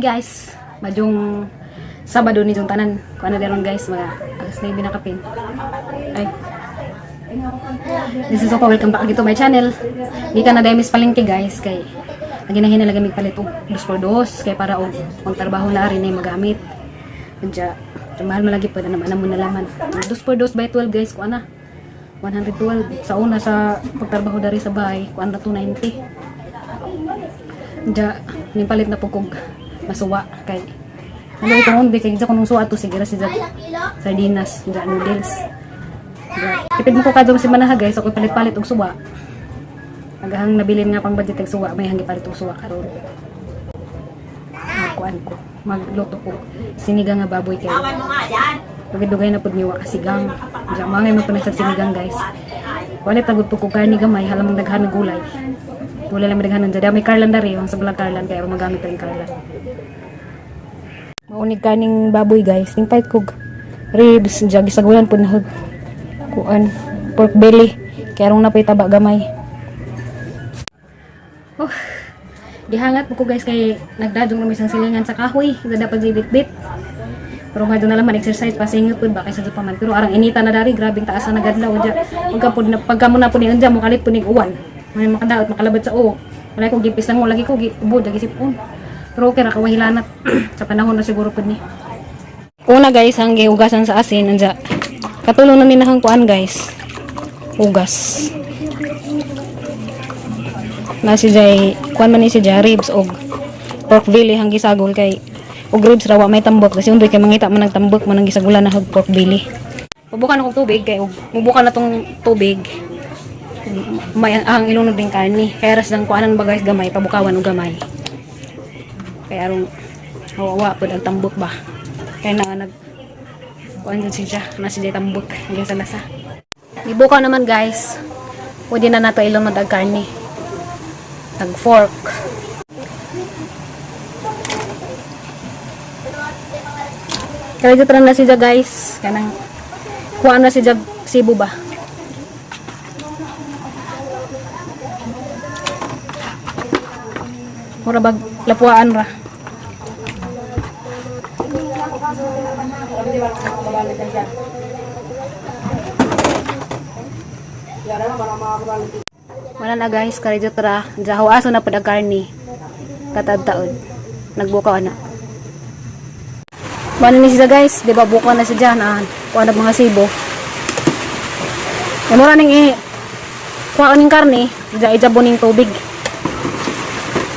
Guys, madyong Sabado ni yung tanan. Kuan na deron guys, mga alas 9 na kapin. Ay. This is Opa, welcome back again to my channel. Di ka na dahil miss palengke guys, kay naginahin na lang palit og dos por dos kay para og pang trabaho na rin ay magamit. Adya, mahal malagi pa na naman mo nalaman. Dos por dos by 12 guys, kuan na. 112 sa una sa pagtrabaho dari sa bahay, kuan na 290. Diya, nipalit na po kog masuwa kay ano itong onde kay dyan kung suwa to sige ra si jag sardinas, dya noodles. Dya, tipid mo ko kadto si manaha guys, ako palit-palit og suwa. Agahang nabilin nga pang budget og suwa, may hanggi palit og suwa karon. Magkuan ko, magluto ko sinigang nga baboy kay dugay-dugay na pud niwa kasigang. Diya, mangay mo pa na sa sinigang guys. Wala tagod po ko karni gamay, halamang daghan ng gulay. Wala lang madaghanan dyan. May karlan dari, ang sa bulag karlan, kaya magamit rin karlan. Maunig kaning baboy guys. Ning pait kog ribs, dyan gisagulan po na kuan pork belly. Kaya rong napay taba gamay. Oh, gihangat po ko guys kay nagdadong na isang silingan sa kahoy. Ito dapat bit-bit. Pero nga doon na lang man exercise pasingot pud ba kaysa pa man. Pero arang inita na dari, grabing taas na nagadlaw dya. Pagka pud na pagka mo na pud ni mo kalit pud ning uwan. May makadaot makalabad sa o. Wala ko gipis lang mo lagi ko gi ubo dya gisipon. Pero okay ra kawahilanat sa panahon na siguro pud ni. Una guys, ang gihugasan sa asin anja. Katulong na ninahang kuan guys. Hugas. Na si Jay, kuan man ni si Jay ribs og pork belly hang gisagol kay og ribs rawa may tambok kasi undoy kay mangita man ang tambok man ang gisagulan na hag pork belly. Mubukan akong tubig kay og mubukan na tong tubig. May ang ilunod din karni. Kaya ras lang kuanan ba guys gamay pabukawan og gamay. Kaya arong hawa pud ang tambok ba. Kaya na nag kuan jud siya, na si Jay tambok hanggang sa lasa. Ibukaw naman guys. Pwede na nato ilunod ang karni. Nag fork. Kaya dito na siya guys. Kanang kuha na siya Cebu ba? Mura bag lapuan ra. Wala na guys, kaya dito ra. Jaho aso na pud ang karni. Katad-taod. Nagbukaw na. Wala ni siya guys, di ba bukaw na siya dyan, ah. Kuha na mga sibo. E mura ning i kuha ning karne, dya ijabo ning tubig.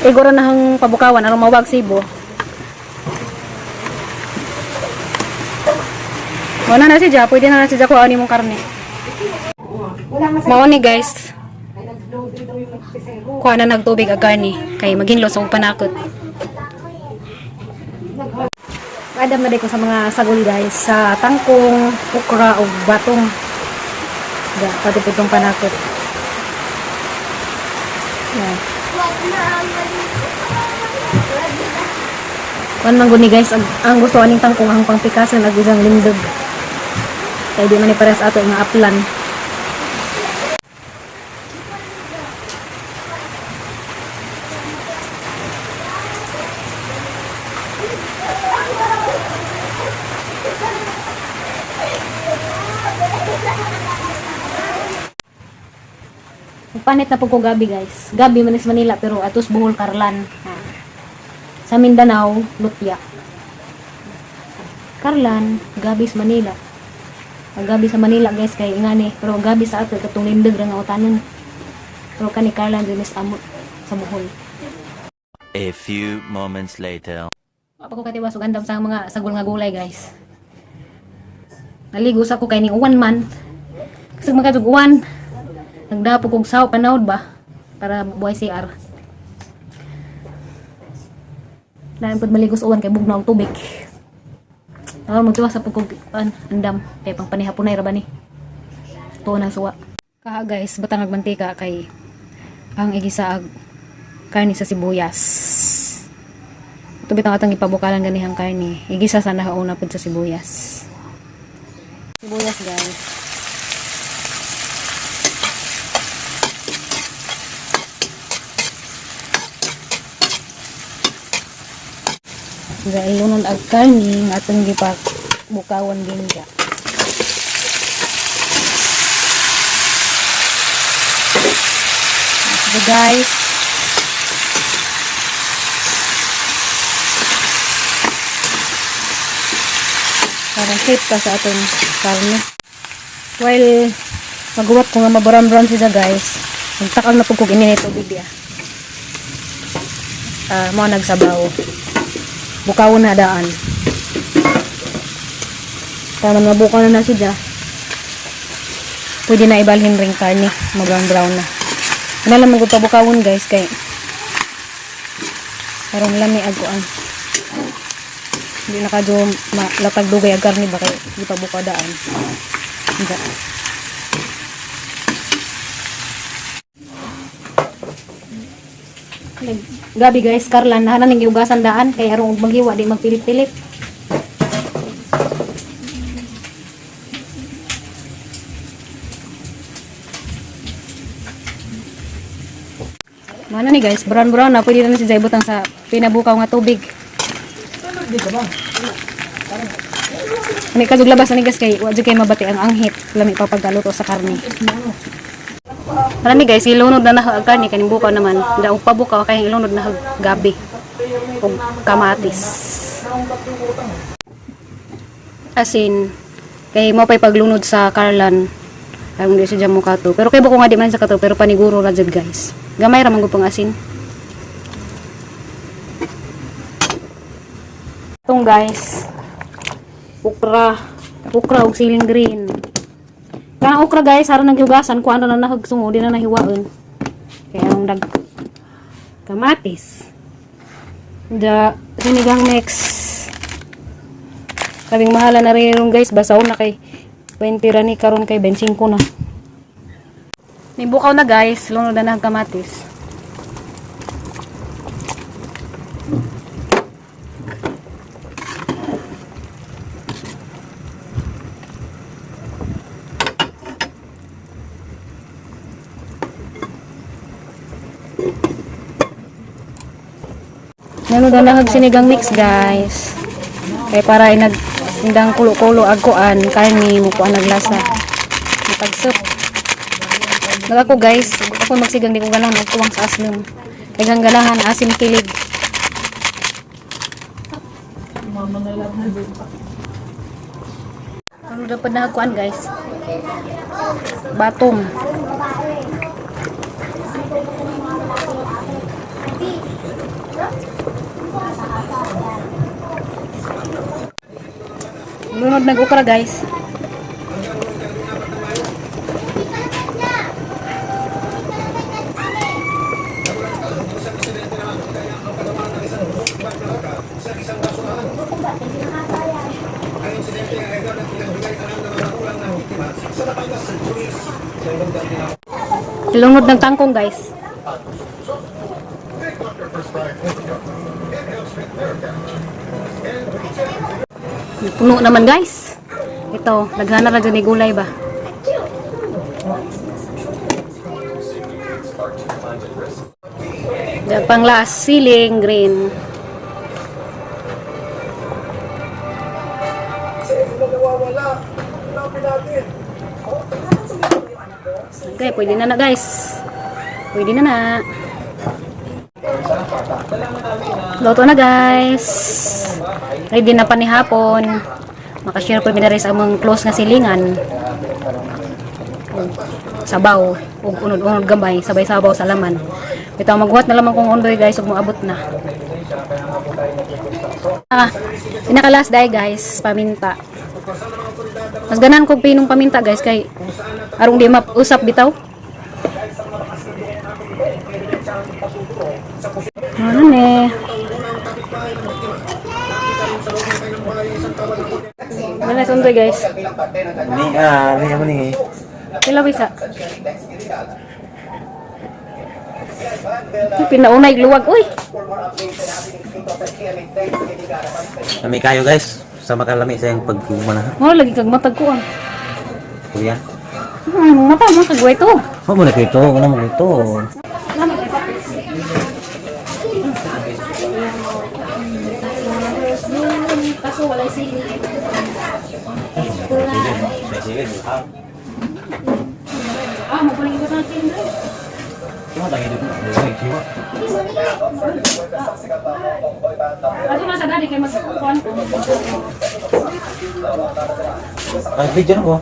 Iguro na hang pabukawan aron mawag sibo. Wala na siya, pwede na na siya kuha nimong karne. Mao ni guys. Kuha na nagtubig ang karne kay maghinlo sa panakot. Adam na ko sa mga sagol guys sa tangkong, okra ug batong. Da, pati po itong panakot. Yan. Kuan man gud ni guys, ang gusto aning tangkong ang pangpikasan ag isang lindog. Kay di man ni pares ato nga aplan. Panit na po ko gabi guys. Gabi man is Manila pero atos Bohol Karlan. Ha. Sa Mindanao, Lutya. Karlan, gabi sa Manila. Ang gabi sa Manila guys kay ingani, pero ang gabi sa ato katong lindog ra nga utanon. Pero kani Karlan din is amo sa Bohol. A few moments later. Wa pa ko katiwas og andam sa mga sagol nga gulay guys. Naligo sa ko kay ning uwan man. Kasi magkatug uwan. Nagdapo kog saw panawd ba para buhay CR. Lain pud maligo sa uwan kay bugnaw ang tubig. Aron magtiwas sa pud kog an andam kay pang panihapunay ra ba ni. Tuon ang suwa. Kaha guys, batang agmantika kay ang igisa ag karni sa sibuyas. Ito bitang atong ipabukalan ganihang karni. Igisa sana hauna pud sa sibuyas. Sibuyas guys. Ga ilunod ag karne nga atong gipak bukawan ginja. So guys, para safe ka sa atong karne. While maguwat ko nga mabaram-brown siya guys, magtakang na pud kog ini tubig diya. Ah, mao nagsabaw. Bukawon na daan. Tama, mabukaw na na siya. Pwede na ibalhin ring karne, ma-brown brown na. Ano lang magpabukawon guys kay aron lami ag kuan. Hindi na kadyo malatag dugay ag karne ba kay di pa bukaw daan. Hindi. Gabi guys, Carla, nahanan ning giugasan daan kay aron og maghiwa di magpilit-pilit. Mana ni guys, brown brown na pwede na si Jai butang sa pinabukaw nga tubig. Ani ka jud labas ani guys kay wa jud kay mabati ang anghit lami pa pagkaluto sa karne. Marami guys, ilunod na na ang karne kaning bukaw naman. Daog pa bukaw kay ilunod na og gabi ug kamatis. Asin kay mo pay paglunod sa karlan. Ay hindi siya mo kato. Pero kay buko nga di man sa kato pero paniguro ra jud guys. Gamay ra man gud pang asin. Itong guys, okra, okra og siling green. Kanang okra guys, aron nang gihugasan kuan na nahagsungo, di na nahiwaon. Kaya ang dag kamatis. Da sinigang mix. Sabing mahala na rin yun guys, basaw na kay 20 ra ni karon kay 25 na. Nibukaw na guys, lunod na ng kamatis. Nanood na nag sinigang mix guys. Kay para ay nag indang kulo-kulo ag kuan karni mo kuan naglasa. Matag soup. Nag ako guys, ako magsigang di ko ganahan nagkuwang sa aslom. Kay ang ganahan asim kilig. Ano dapat na kuan guys? Batong. Lunod nag okra guys. Lunod ng tangkong guys. Puno naman guys. Ito, daghana ra dyan ni gulay ba. Diyan pang last, siling green. Okay, pwede na na guys. Pwede na na. Luto na guys. Ready na pa ni hapon. Makashare po mi diri sa among close nga silingan. Og sabaw ug unod-unod gamay, sabay sabaw sa laman. Bitaw maghuwat na lamang kung undoy guys ug moabot na. Ah, pinaka last day guys, paminta. Mas ganan kog pinong paminta guys kay arong di mausap bitaw. Ano ne? Wala sundoy guys. Ni ah, ni ano ni. Pila bisa? Pinaunay luwag uy. Lami kayo guys. Sa makalami sa iyang pagkuha na. Mo lagi kag matag ko ah. Kuya. Mata mo kag ito. Wa mo na ko ito, wala mo ito. Kaso walay sili. Sige, ha. Ah, magpaling ko sa akin. Cuma tak hidup. Cuma. Kaso nasa dali kay magkukuan ko. Ay, video ko.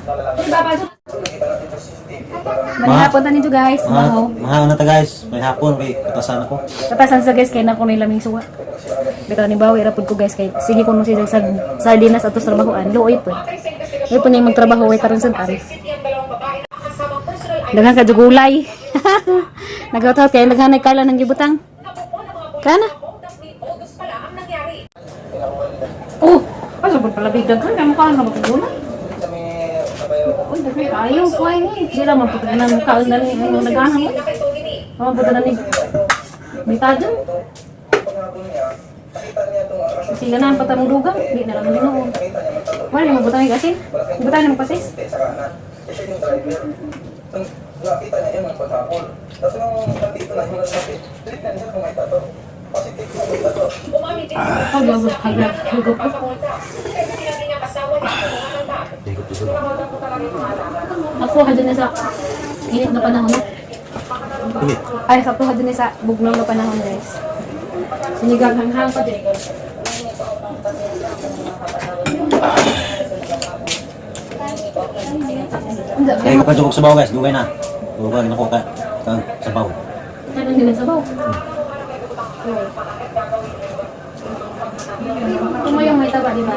Manihapon ta ninyo, guys. Mahaw. Mahaw na ta, guys. May hapon kay katasan ako. Katasan sa guys kay nako ni laming suwa. Bitaw ni bawi ra pud ko, guys, kay sige kuno siya sa sardinas ato sa trabahoan. Luoy po. Luoy po niya magtrabaho way karon sa ari. Daghan ka jugulay. Nagawtaw kay daghan ay kala ng gibutang. Kana. Oh, asa pud pala big daghan kay mukha na ba gulay? Uy, daghan kayo kuay ni. Sila man pud nang mukha na ni ano nagahan mo. Oh, pud na ni. May tadyan. Kasi ganahan pa tamong dugang, di na lang ginoo. Wala mo butang asin. Butang mo patis. Ako hadto na sa init na panahon. No? Sige. Ay, sakto hadto na sa bugnaw na panahon, guys. Sinigang hanghang pa din. Kaya ko pa jugok sabaw, guys, dugay na. Dugay na ko ka. Kang sabaw. Ano din ang sabaw? Tumayong may taba, di ba?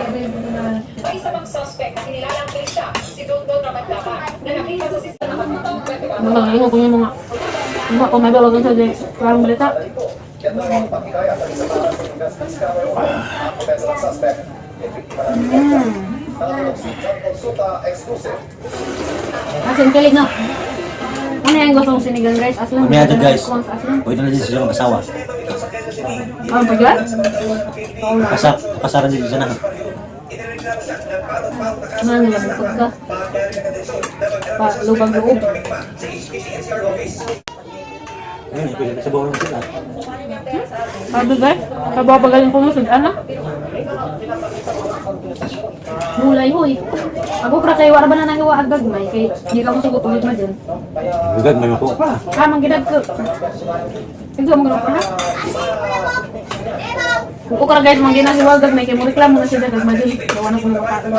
Mga ingon ko yung mga mga kung may bawagan sa di parang balita. Asin kali no. Ano yung gusto mong sinigang, guys? Aslan. Kami ato, guys. Aslan. Pwede na din sila mag-asawa. Ah, ba yan? Kasa kapasaran din sila na. Ano nila bukod ka? Pa, lubang loob. Ayun, pwede sabaw yung sila. Sabi guys, sabaw pagaling ko mo sa ana. Mulay hoy. Ako pra kay wala ba na nang iwa gagmay kay di ka mo sugot ulit ma dyan. Dugay may makuha pa. Ah, mangginag ko. Ito mo ganun pa ha? Kung okra, guys, mangginag si wag gagmay kay mo reklamo na siya gagmay dyan. Gawa na ko ng makaon.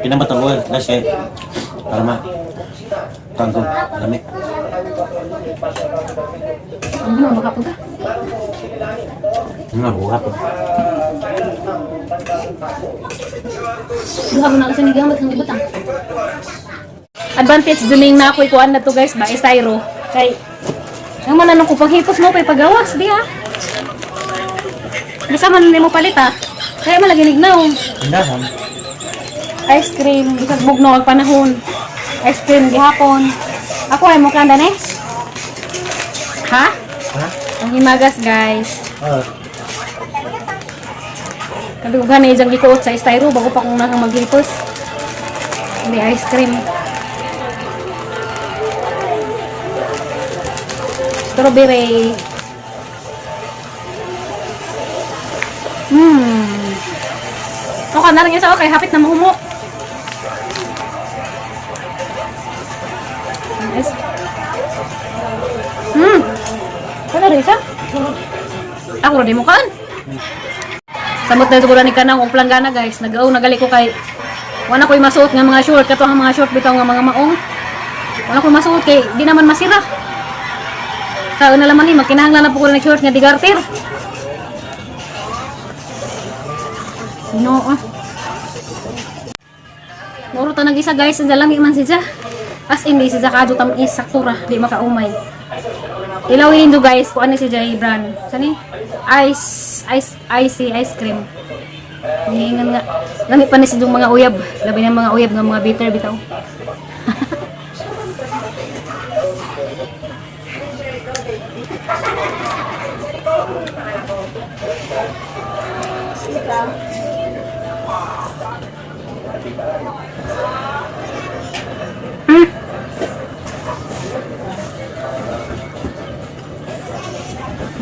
Pinamat ang oil, guys, kay para ma kangkong lami. Ano makapon ka? Nga, buha po. Duha mo na kasi nigamit ng ibutang. Advantage duning na ako ikuan na to, guys, ba styro. Kay ang mananong ko paghipos mo pay pagawas di ha. Bisa man nimo palit ha. Kaya malagi nignaw. Tindahan. Ice cream bisag bugnaw ang panahon. Ice cream gihapon. Ako ay mo kanda ne. Ha? Ha? Ang himagas, guys. Ah. Sabi ko gani diyang gikuot sa styro bago pa kung nakang maghipos. Hindi ice cream. Strawberry. Okay, narang isa okay, hapit na mahumok. Nice. Ano rin isa? Ako rin mo kaan. Samot na siguro ni kanang og planggana, guys. Nag-aw nagali ko kay wala ko'y masuot nga mga short kato ang mga short bitaw nga mga maong. Wala ko'y masuot kay di naman masira. Kaon na laman ni magkinahanglan na po ko ng short nga digarter. No ah. Muro ta nag-isa, guys, ang lami man siya. As in di siya kadto tam-is sakto ra, di makaumay. Ilawin niyo, guys, kung ano si Jay brand. Sani? Ice, ice, icy ice cream. Hihingan nga. Lami pa ni si yung mga uyab. Labi ng mga uyab nga mga bitter bitaw.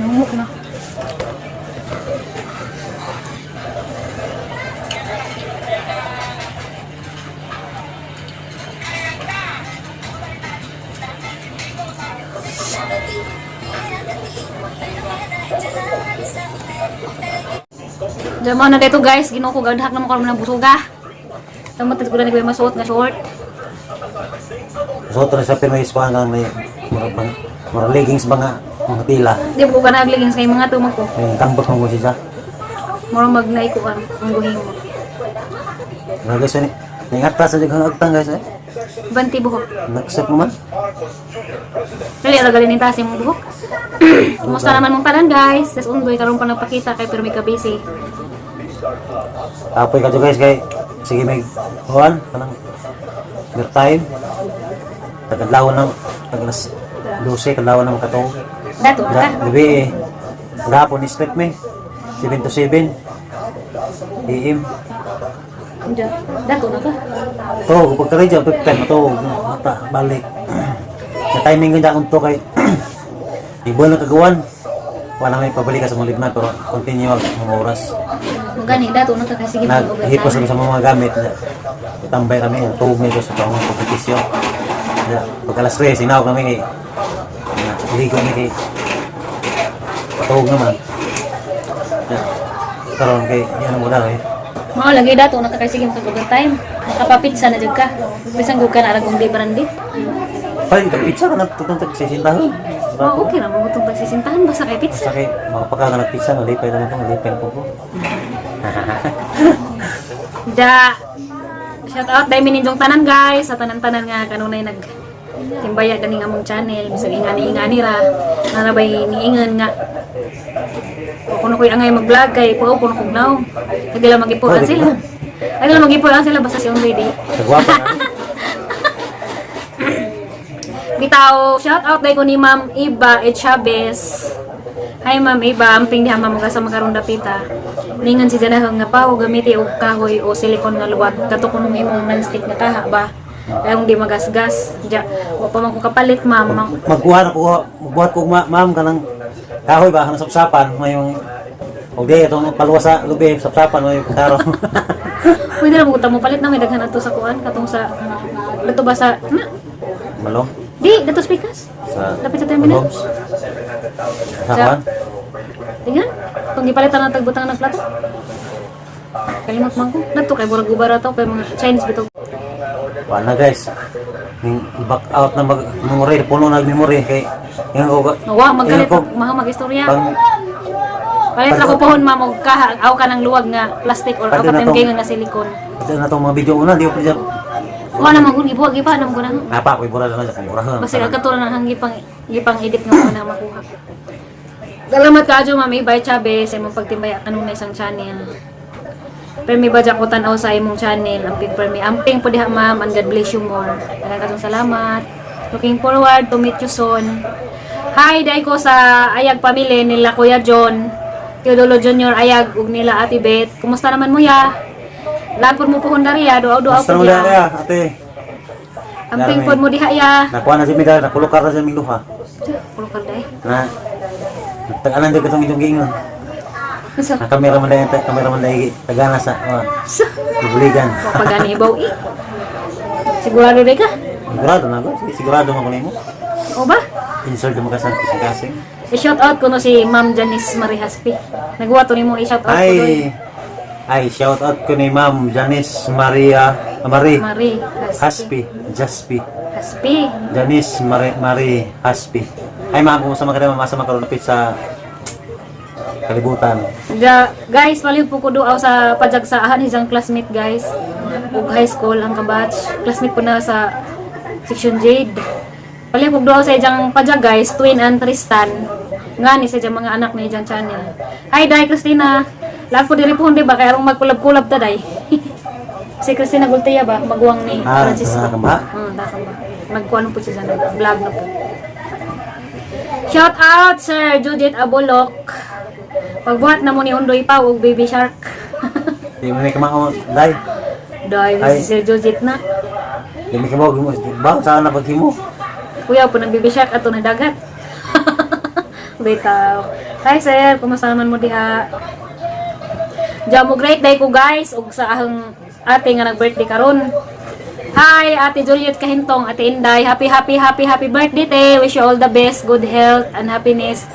Namumok na. Diyan mo na dito, guys, Ginoo ko, gadhak na mo karon ng busuga. Tama tas ko na nagway masuot nga short. So ito sa pirmi iskuhan lang may murag bang murag leggings ba nga mga tila. Di ko ka nagligings kay mga tumag ko. Yung tambak mo siya. Murag magnaikuan ang guhing mo. Mga guys, ni ningat sa daghang agtang, guys, eh. Banti buhok. Nagsap naman. Dali ra galin taas imong buhok. Kumusta naman mong tanan, guys? Tas undoy karon pa nagpakita kay pero may ka busy. Apoy ka guys kay sige may kuan kanang beer time. Tagadlawon ng tag alas 12 kadlawon ng katong. Dato ka. Gabi eh. Gahapon ni sleep me. 7 to 7 AM. Dato na ka. To, pagka dyan, pagka to, mata, balik. Na timing ko dyan to kay ibuan ng kagawan. Wala may pabalik ka sa mga libman, pero continue ang mga oras. Mo gani dato na ka kasi sige Naghipos kami sa mga gamit. Na, tambay kami, tuog may sa taong kompetisyon. Na, pag alas 3, sinawag kami kay na, ligo kami kay tuog naman. Na, karon kay yan ang muna eh. Mao lagi dato na ka kay sige mag-overtime. Makapapitsa na jud ka. Bisan gud ka na arag di brandi. Parang pizza ka na tutong tagsisintahan. Oh, okay ra mo gutong pagsisintahan basta kay pizza. Basta kay makapaka ka ng pizza, malipay naman ko, malipay na po ko. Da shout out dai mininjong tanan, guys, sa tanan-tanan nga kanunay nag timbaya ganing among channel bisag ingani-ingani ra nanabay niingan nga kuno ko'y angay mag-vlog kay puo kuno kog naw. Kagila magipuan Oh, di sila. Kagila magipuan sila basta si Undoy di. Nagwapa na. Bitaw, shout out dai ko ni Ma'am Iba E. Chavez. Hi Ma'am Iba, amping diha ma'am sa makarong dapita. Ningan si Janahang nga paho gamiti og kahoy o silikon nga luwag kato kunong imong nonstick nga kaha ba. Kaya di magasgas. Ja, wa pa man ko kapalit, ma'am. Magkuha na ko, magbuhat ko ma'am kanang kahoy ba kanang sapsapan may mga og di itong paluwas sa lubi sapsapan may karo. Pwede ra mo mo palit na may daghan ato sa kuan katong sa dato ba sa na Malong di dato speakers. Sa Lapit sa terminal. Homes. Sa kuan? Tingnan. Kung gipalitan na tagbutang ng plato. Kalimot man ko. Nato kay burag gubara to kay mga Chinese bitaw. Wala na, guys. Ning back out na mag memory, puno na memory kay ingon ko Wa magkalit ingon ko, maha magistorya. pang Palit ra ko pohon, ma'am, og kaha aw ka ng luwag nga plastic or aw Pwede ka na tong- kay nga silikon. Ito na itong mga video una, di ko pa dyan. Wa na man gun gibuha gipa na man gun. Napa, ako'y bura na lang, mura. Basta ka katura na hanggi pang gipang edit nga wala na makuha. Salamat kaadyo, Ma'am Ibay Chavez, sa imong pagtimbaya kanunay isang channel. Permi ba ko tan-aw sa imong channel, amping permi. Amping po diha, ma'am, and God bless you more. Daghang katong salamat. Looking forward to meet you soon. Hi, dai ko sa Ayag family nila Kuya John, Teodolo Jr. Ayag ug nila Ate Beth. Kumusta naman mo ya? Lapod mo pohon dari ya, duaw-duaw Basta po mo diha. na ate. Amping pod mo diha ya. Nakuha na si Midar, nakulokar na si Ming Duha. Kulokal dai. Na, tagalan din itong itong giingon. Sa Na kamera man dahil, kamera man dahil, tagana sa, oh, ibuligan. pagani ibaw eh. Sigurado dai ka? Sigurado na ko, sigurado man ko nimo. O ba? Insert mo ka sa kasing-kasing. I-shout out ko no si Ma'am Janice Marie Haspi. Nagwa to nimo i-shout out ko doy. Ay, ay, shout out ko ni Ma'am Janice Maria, Marie Marie Haspi. Haspi, Jaspi. Haspi. Janice Marie, Marie Haspi. Ay, ma'am, kumusta man ka naman, masa man karon sa kalibutan. Ja, guys, palihog po ko duaw sa pajag sa ahan isang classmate, guys. Ug high school ang kabatch. Classmate ko na sa section Jade. Palihog ko duaw sa ijang pajag, guys, Twin and Tristan. Nga ni sa ijang mga anak ni ijang channel. Hi Dai Christina. Lahat po diri po hindi ba kay arong magkulab-kulab ta day. Si Christina Gultea ba maguwang ni Ah, Francisco. ka ba? Taka ba? Nagkuano po siya sa vlog na po. Shout out Sir Judith Abolok. Pagbuhat na mo ni Undoy pa og Baby Shark. Di mo may kamao, day. Dahil Ay. si Sir Judith na. Di mo kamao, ba, saan na paghimo? Kuya po ng Baby Shark ato na dagat. Bitaw. Hi sir, kumusta naman mo diha? Diyan mo great day ko, guys, ug sa ahang ate nga nag-birthday karon. Hi Ate Juliet Kahintong, Ate Inday. Happy happy happy happy birthday te. Wish you all the best, good health and happiness.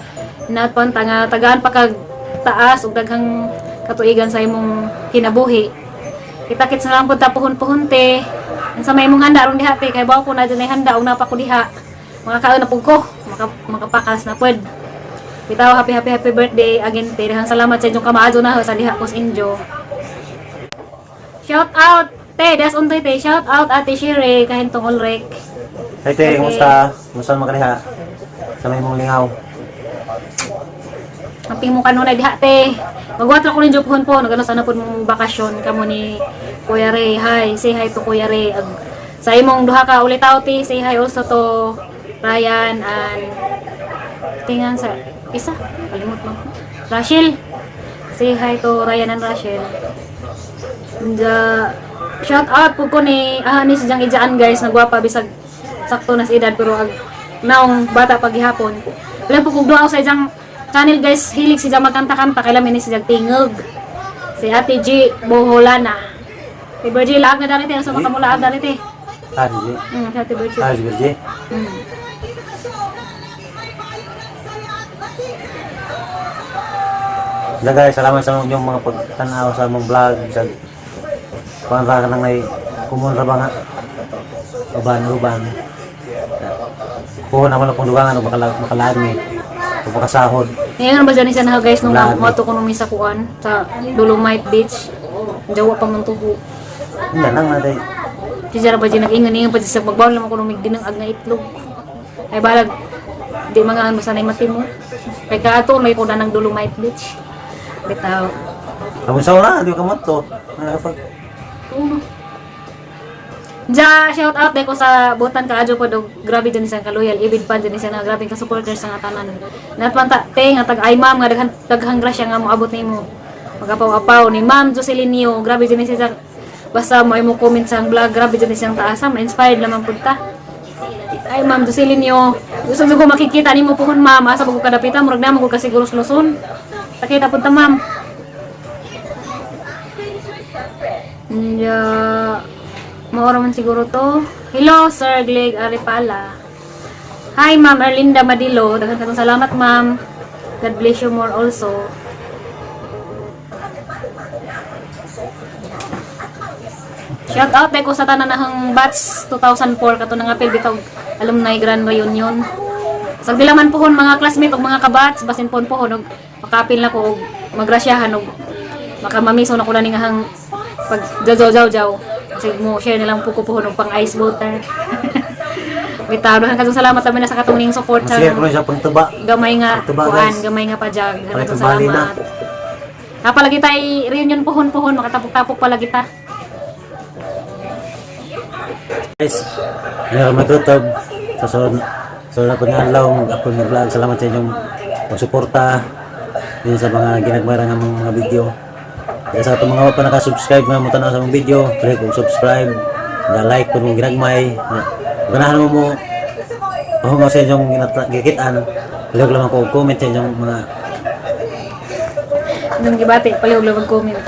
Inat pon tanga tagaan pa kag taas ug daghang katuigan sa imong kinabuhi. Kita-kits na lang pud ta puhon-puhon, te. Sa may imong handa ron diha, te, kay bawo ko na dyan ay handa og napa ko diha. Makakaon na pud ko, makapakas na pud. Bitaw, happy happy happy birthday again, te. Daghang salamat sa inyong kamaadyo na sa diha ko sa inyo. Shout out te, das untoy te. Shout out Ate Shire kahintong Ulrich. Hey te, kumusta? Kumusta naman ka diha? Sa may mong lingaw. Amping mo kanunay diha, te. Magwatro ko ninyo puhon po, nagano sana pud mong bakasyon kamo ni Kuya Ray. Hi, say hi to Kuya Ray. Ag, sa imong duha ka ulitaw, te, say hi also to Ryan and tingan sa isa, kalimot mo. Rachel. Say hi to Ryan and Rachel. Nja, shout out po ko ni ni si Jang Ijaan, guys, nagwapa bisag sakto na sa edad pero ag naong bata paghihapon. Wala po kog duha sa Jang channel, guys, hilig si Jang magkanta-kanta kay lamin ni si Jang tingog. Si Ate G Boholana. Si Virgil laag na dali te, so makamulaag dali te. Ah, sige. Si Ate Virgil. Ah, si Virgie. Hello guys, salamat sa inyong mga pagtanaw sa among vlog. Sa kuan ra ka nang may kumon ra ba nga uban uban. Kuha naman akong dugangan o makalaan ni o makasahod. Ngayon ba dyan siya na, guys, nung Laag. moto ko nung misa kuan sa Dolomite Beach. Jawa pa man tubo. Hindi lang na day. Si Jara ba dyan nag-ingan pa siya magbawal naman ko lumig din ang ag nga itlog. Ay balag di mga ano sanay matimo. Kay kaato may ko na ng Dolomite Beach. Bitaw. Abon sa ora, di ka mo to. Nakapag Uno. Ja, shout out ko sa butan ka adyo po dog grabe dyan isang kaloyal ibid pa dyan siya na grabe ka supporters sa nga tanan. Natman ta te nga tag ay ma'am nga daghan daghang grasya nga moabot nimo. Magapaw-apaw ni Ma'am Jocelyn Nio, grabe dyan siya basta mo ay mo comment sa ang vlog, grabe dyan siyang taasa, ma-inspired lamang pud ta. Ay Ma'am Jocelyn Nio, gusto ko makikita nimo puhon, ma'am, asa ba ko kadapita, murag na mo ko kasiguro sa Luzon. Takita pud ta, ma'am. Yeah. Maura man siguro to. Hello, Sir Gleg Aripala. Hi, Ma'am Erlinda Madilo. Daghan katong salamat, ma'am. God bless you more also. Shout out ko sa tanan nahang batch 2004 kato nga apil bitaw alumni grand reunion. Sa dilaman pohon mga classmate ug mga kabatch basin pohon pohon og makaapil na ko og magrasyahan og makamamiso na ko na ning ahang pag jaw jaw jaw. Sige mo share na lang po ko pohon og pang ice water. Bitaw, daghan katong salamat kami na sa katong ning support sa Sige ko siya pangtuba. gamay nga Pagtuba, kuan, guys. gamay nga pajag. Daghan Palit katong ang bali na. salamat. Napalagi tayo reunion pohon pohon makatapok-tapok palagi ta. Guys, ano ka matutob sa sunod na po nga adlaw mag-upload ng vlog. Salamat sa inyong pagsuporta din sa mga ginagmara nga mga video. Kaya sa atong mga wa pa naka-subscribe nga mo tanaw sa mga video, click og subscribe, na like kung mong ginagmay. Na, ganahan mo mo nga sa inyong gikitaan. Palihog lamang ko og comment sa inyong mga Nung gibati, palihog lang mag-comment.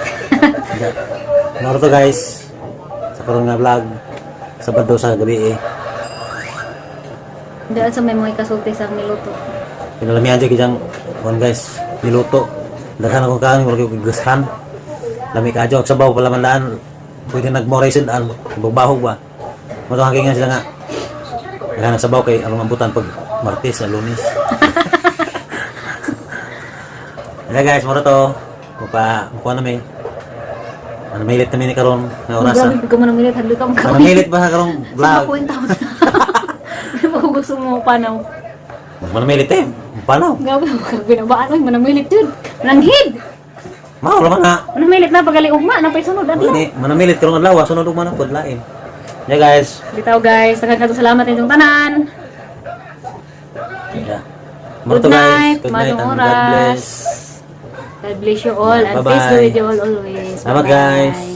Maro to, guys. Sa karon nga vlog Sabado sa gabi eh. Daan sa may mga kasulti sa niluto. Pinalamihan dyan kijang kuan guys, niluto. Daghan akong kaon, murag yung gasahan. Lami ka adyo, sabaw pala man daan. Pwede nagmoray sila, bahog ba. Mo to nga sila nga. Daghan ang sabaw kay along ambutan pag Martes, sa Lunes. Kaya guys, mura to. Mupa, mukuha na may. Ano mahilit na ni karon nga orasa. Grabe, ko man namilit, hadlo ka Ano mahilit ba sa karong vlog? Sa taon. Ano ba kung gusto mo panaw? Manamilit eh. Panaw. Grabe, binabaan oy, manamilit yun. Mananghid! Mao ra man nga. Manamilit na pagali ugma, napay sunod adlaw. Ini manamilit karong adlaw, sunod ugma na pud lain. Yeah guys. Bitaw guys, daghan kadtong salamat inyong tanan. Yeah. Mao Good to, guys. night, Good night maayong and God oras. bless. God bless you all and Bye-bye. peace be with you all always. Salamat Bye-bye. guys.